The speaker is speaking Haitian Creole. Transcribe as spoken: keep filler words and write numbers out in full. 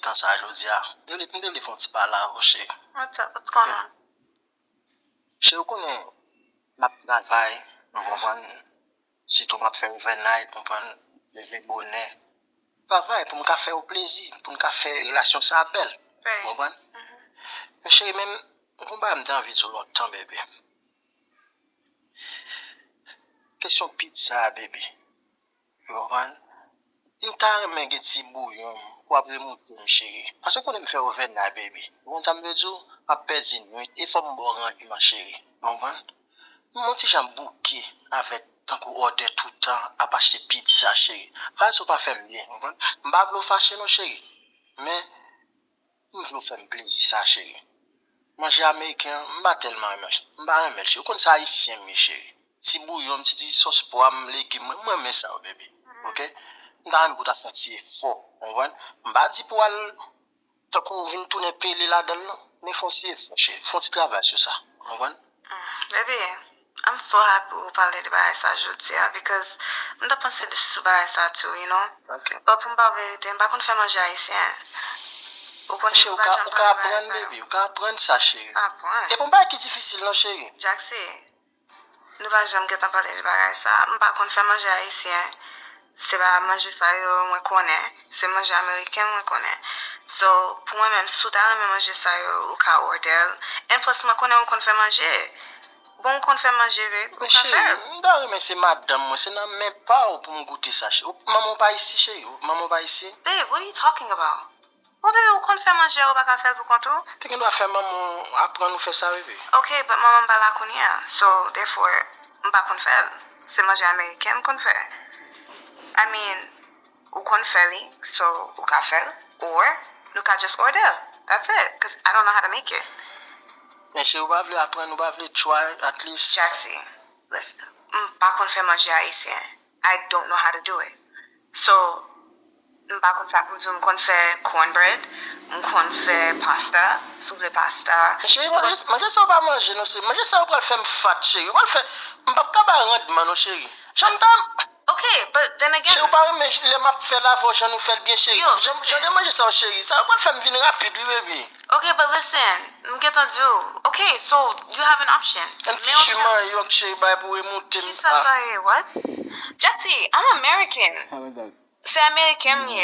tan sa jodi a. M te vle, m te vle fè yon ti pale avè w, cheri. What's up? What's going on? Cheri, ou konnen m ap travay, ou konprann? Sitou m ap fè overnight, ou konprann? Leve bonè. Travay pou m ka fè w plezi, pou n ka fè relasyon sa a bèl. Ou konprann? Men cheri, men m gon bagay m te anvi di w lontan, bebe. Kesyon pizza a, bebe. Ou konprann? M ta renmen gen ti bouyon m, w ap remoute m, cheri. Paske w konnen m fè overnight, bebe. Ou konn sa m vle di w? M ap pèdi nwit, e fò m ba w randman, cheri. Ou konprann? M on ti jan bouke avèk tankou òdè toutan, ap achte pizza, cheri. Bagay sa yo pa fè m byen, ou konprann? M pa vle w fache non, cheri. Men, m vle w fè m plezi sa, cheri. Manje ameriken an, m pa tèlman renmen, m pa renmen l, cheri. Ou konn se ayisyen m ye, cheri. Ti bouyon m, ti, ti sòs pwa m, legim mwen, m renmen sa yo, bebe. Oke? M ta renmen pou w ta fè yon ti efò, ou konprann? M pa di pou w al tankou w vin tounen pele ladan l non. Men fè yon ti efò, cheri. Fè yon ti travay sou sa, ou konprann? Baby, I'm so happy ou pale de bagay sa jodi a because m t ap panse sou bagay sa tou, you know. Oke. But pou m ba w verite, m pa konn fè manje ayisyen. Ou konnen Cheri, m ou pa ka, janm ou ka pale bagay aprann, sa yo. Bebe, ou ka aprann sa, cheri. Aprann. E pou bagay ki difisil non, cheri. Jacksy, nou pa janm gentan pale de bagay sa. M pa konn fè manje ayisyen. Se pa manje sa yo mwen konnen. Se manje ameriken mwen konnen. So, pou mwen menm, si w ta renmen manje sa yo, ou ka òdè l. And plus, mwen konnen ou konn fè manje. Bon, ou konn fè manje, babe, ou Men ka cheri, fè l. M ta renmen se madanm mwen, se nan men pa w pou m goute sa, cheri. Ou, manman w pa isi, cheri. Ou, manman w pa isi. Babe, what are you talking about? Bon, baby, ou konn fè manje, ou pa ka fè l pou kont ou? Te gen dwa fè manman w aprann ou fè sa, bebe. Ok, but manman m pa la kounye a. So, therefore, m pa konn fè l. Se manje ameriken m konn fè. I mean, ou konn fè li, so ou ka fè l. Or, nou ka just order l. That's it. Cause I don't know how to make it. Men cheri, ou pa vle aprann, ou pa vle try, at least. Jacksy, listen. M pa konn fè manje ayisyen. I don't know how to do it. So, m pa konn sa pou m di w, m konn fè cornbread, m konn fè pasta, souple pasta. Men cheri, manje, manje sa yo pa manje non, cheri. Manje sa yo pral fè m fat, cheri. Yo pral fè, m p ap ka bay randman non, cheri. Jan m ta Ok, but then again. Cheri, ou pa renmen lè m ap fè l avè w, jan nou fè l byen, cheri. Yo, Jan, listen. Jan de manje sa yo, cheri. Sa yo pral fè m vin rapid, wi, baby. Ok, but listen, m gentan di w. Ok, so you have an option. Yon ti Men yon chi sèl- manyòk, cheri, bay pou remoute m. Kisa sa ye? What? Jacksy, I'm American. How is that? Se ameriken m ye.